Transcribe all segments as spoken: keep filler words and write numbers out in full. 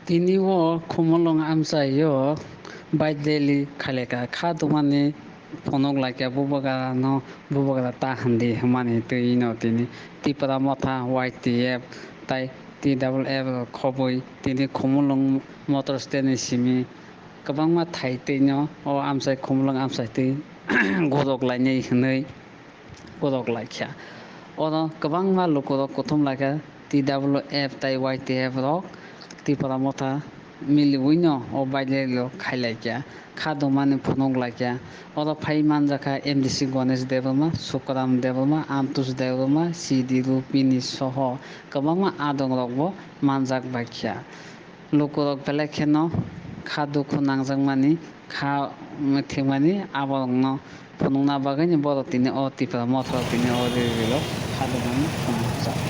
Tini o Khumulwng amchaio bike rally khailai kha, kha dumani phunuk laikha bubagra no, bubagra ta hwndi hwnmani twi no tini Tipra Motha, Y T F tai T F F rok khobwi tini Khumulwng motor stand ni simi kwbangma thai twi no o amchai Khumulwng amchai twi gorok lainai hwnwi gorok laikha. Oro kwbangma lukurok kuthum laikha, T W F tai Y T F rok Tipra Motha miliwino o bike rally rok khai laikha, kha dumani phunuk laikha. Oro phai manjakha M D C Ganesh Debbarma, Sukram Debbarma, Antush Debbarma, C D Rupini soho kwbangma adongrokbo manjak baikha. Lukurok belai kheno kha dukhu nangjakmani, kha thikmani aborokno phunukna bagwino borok tini o Tipra Motha o tini o rally rok kha dukmani phunukjak.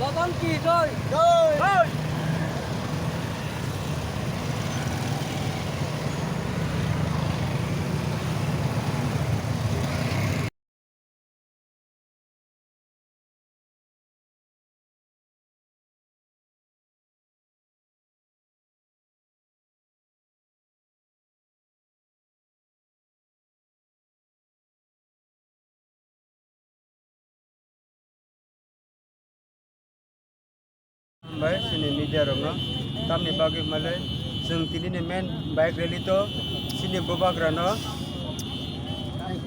Ladan ki jai. Jai. Jai. Bai chini media rokno tamni bagwi hwnmale chwng tinini main bike rally to chini bubagrano,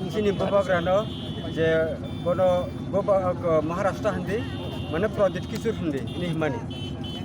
chini bubagrano je bono buba-, Maharashtra hindi, mane Pradyut Kishore hindi hwnwi hwnmani.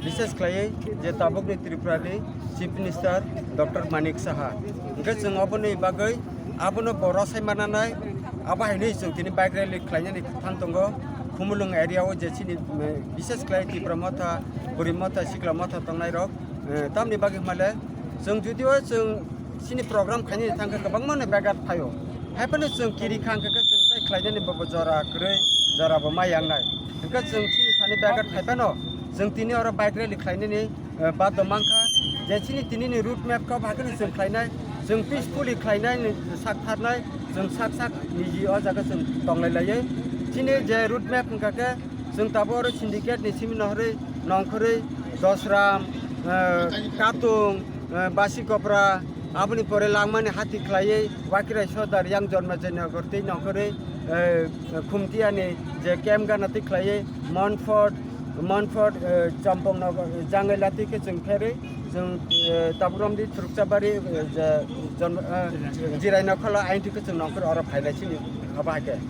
Bishes khlaiwi je tabukni Tripurani Chief Minister Doctor Manik Saha. Hwnkhe chwng oboni bagwi abono bo rwsai mananai, abo haino chwng tini bike rally khlainani thang tongo. Khumulwng area o je chini, eh, bishes khlai Tipra Motha, Bwrwi Motha, Sikla Motha tongnairok, eh, tamni bagwi hwnmale chwng judio chwng chini program khainani thangkhe kwbangmano begat phaio. Haiphano chwng kiri kha hwnkhe chwng tei khlainani bo jora kwrwi, jora bo ma yangnai. Hwnkhe chwng chini thani begat phaiphano chwng tini oro bike rally khlainani, eh, baddo mankha. Je chini tinini route map kha, bahai kheno chwng khlainai, chwng peacefully khlainai, sak tharnai, chwng sak sak niji o jaga chwng tonglai laiwi. Chini je route map wngkha khe, chwng tabuk oro syndicate ni simi nohorwi, nongkhorwi, Dosram, eh, Katung, eh, Basikopra, aboni pore Langmani hati khlaiwi, Wakirai Sodar, Yang Janmajai Nagar tei nongkhorwi, eh, Khumtiani je camp gana twi khlaiwi, Monfort, Monfort, eh, Champong Nagar, Jangaila twi khe chwng pherwi, chwng, eh, Tabukromdi, Thurukchabari, eh, je, Jon-, eh, Jirai Nokholo, aini twi khe chwng nongkhor oro phailai sini, abo hai khe.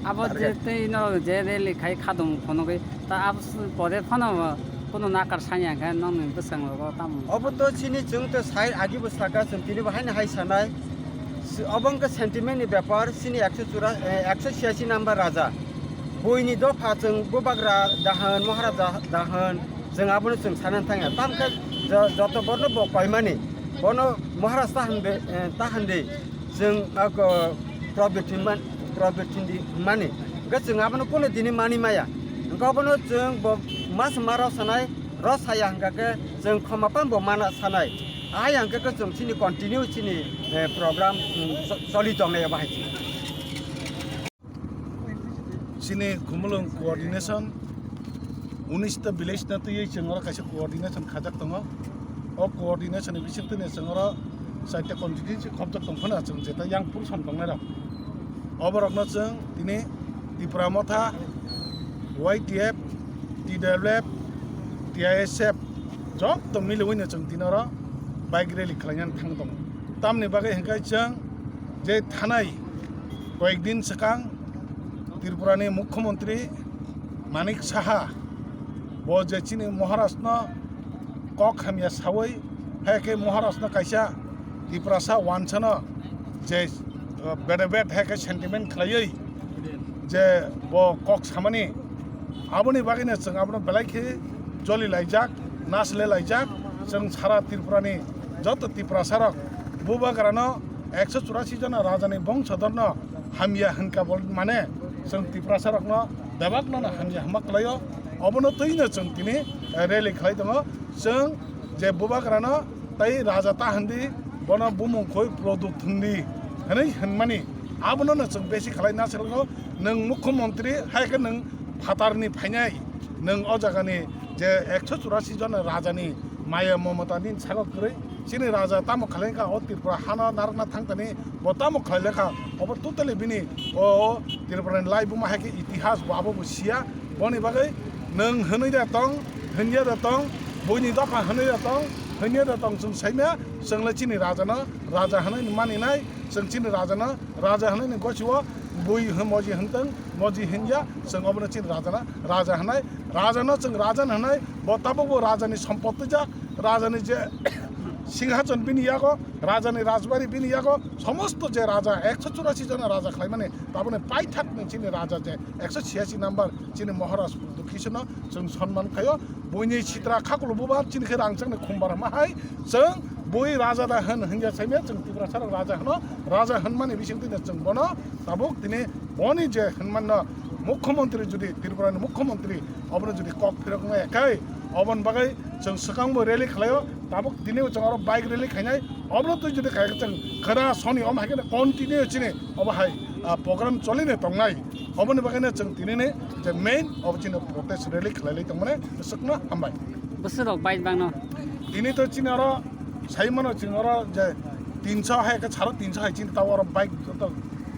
Abo je tei no je rally khai khadum phunugwi, ta abo s-, pore phano kuno nakar sanya khe nongni bwskango tamo. Obo to chini chwng to sai agi bo saka chwng tini bo haino hai sanai. S-, obo wngkha sentiment ni bepar, chini ekso chura-, eh, ekso chhiyasi number raja. Buini dopha chwng bubagra dahan, Maharaja dahan, chwng abono chwng sanani thangya. Tamkhe jo-, joto borno bo koimani, bono Maharaj ta hwnde, eh, ta hwndi, chwng ako Pradyut hinman-, Pradyut hindi hinmani. Hwnkhe chwng abono kuno dini mani maya. Hwnkhe obono chwng bo mas ma rw sanai, rw saya hwnkha khe chwng khoma phan bo mana sanai. Ahai hwnkhe khe chwng chini continue chini, eh, program, mm, cho-, choli tongnai bahai. Chini Khumulwng coordination, unis ta village no twiwi chwng oro kaisa coordination khajak tongo. O coordination ni bisingtwi no chwng oro chaita constituency khopjak tong phano chwng jeta yang purusam tongnai rok. Oborokno chwng tini Tipra Motha, Y T F, T W F, T I S F, joto miliwino chwng tini oro bike rally khlainani thang tongo. Tamni bagwi hwnkhe chwng Je thanai koyekdin swkang Tripurani Mukhyamantri Manik Saha bo je chini Maharajno kok hamya sawi, hai khe Maharajno kaisa Tiprasa wansano je, uh, bede bed hai khe sentiment khlaiwi je bo kok samani, aboni bagwino chwng abono belai khe joli laijak, nasle laijak. Chwng sara Tripurani joto Tiprasarok bubagrano ekso churasi jona rajani bongsodarno hamya hwnkha bo mane chwng Tiprasarokno bebakno hamya hwnma kwlaio. Obono twino chwng tini, eh, rally khlai tongo. Chwng je bubagrano tai raja ta hwndi, bono bumung khoi Pradyut hwndi hwnwi hwnmani, abono no chwng besi khlai na selgo. Nwng mukhyamantri hai khe nwng phatarni phainai, nwng o jagani je ekso churasi jona rajani maya momotani sago kwrwi, chini raja tamo khlai kha o Tripura hano narwkna thangtani, bo tamo khlai kha, obo totally bini o Tripurani laibuma hai khe itihas bo abo bo siya. Boni bagwi nwng hwnwi da tong, hwnya da tong, buini dopha hwnwi da tong, hwnya da tong, chwng saimya, chwng le chini rajano raja hwnwi maninai, chwng chini rajano raja hwnwi ni gosio bui hwn moji hwntwng, moji hwnya, chwng obono chini rajano raja hwnai, rajano chwng raja hwnai, bo tabukbo rajani sompotijak, rajani je singhason bini yago, rajani rajbari bini yago, somosto je raja ekso churasi jona raja khlaimani, taboni paithak ni chini raja je ekso chiyasi number chini Maharaj Pradyut Kishorno chwng sonman khaio. Buini sitra khakulo buba chini khe rangchakni khumbar ma hai chwng bui raja da hwn hwnya saimya, chwng Tiprasarok raja hwno, raja hwnmani bisingtwi no chwng bono tabuk tini boni je hwnmanno mukhyamantri jodi Tripurani mukhyamantri obono jodi kok phiroknai ekhai, oboni bagwi chwng swkangbo rally khlaio, tabuk tini chwng oro bike rally khainai, obono twi jodi khai chwng khwna soni om hai khe continue chini obo hai, ah, program choline tongnai. Oboni bagwino chwng tinini je main obo chini protest rally khlailai tongmani swkno hambai. Bwswk rok bike bangno? Tini to chini oro saimano chwng oro je tinso hai khe saro tinso hai chini tao oro bike joto,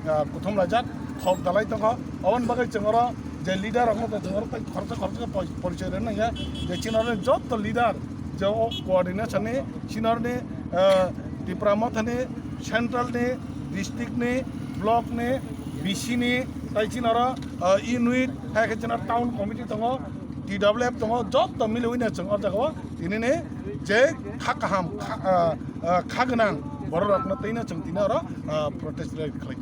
ah, kuthum laijak, thok dalai tongo. Oboni bagwi chwng oro je leader rokno to chwng oro tei khoroksa khoroksa poi-, porichoi rwna nangya je chini oro joto leader je o coordination ni chini oro ni, ah, Tipra Motha ni, central ni, district ni, block ni, B C ni, tai chini oro, ah, unit, hai khe chini oro town committee tongo, T W F tongo, joto miliwi no chwng o jaga o tinini je kha kaham, kha, ah, ah, kha gwnang borok rokno twi no chwng tini oro, ah, protest rally khlai.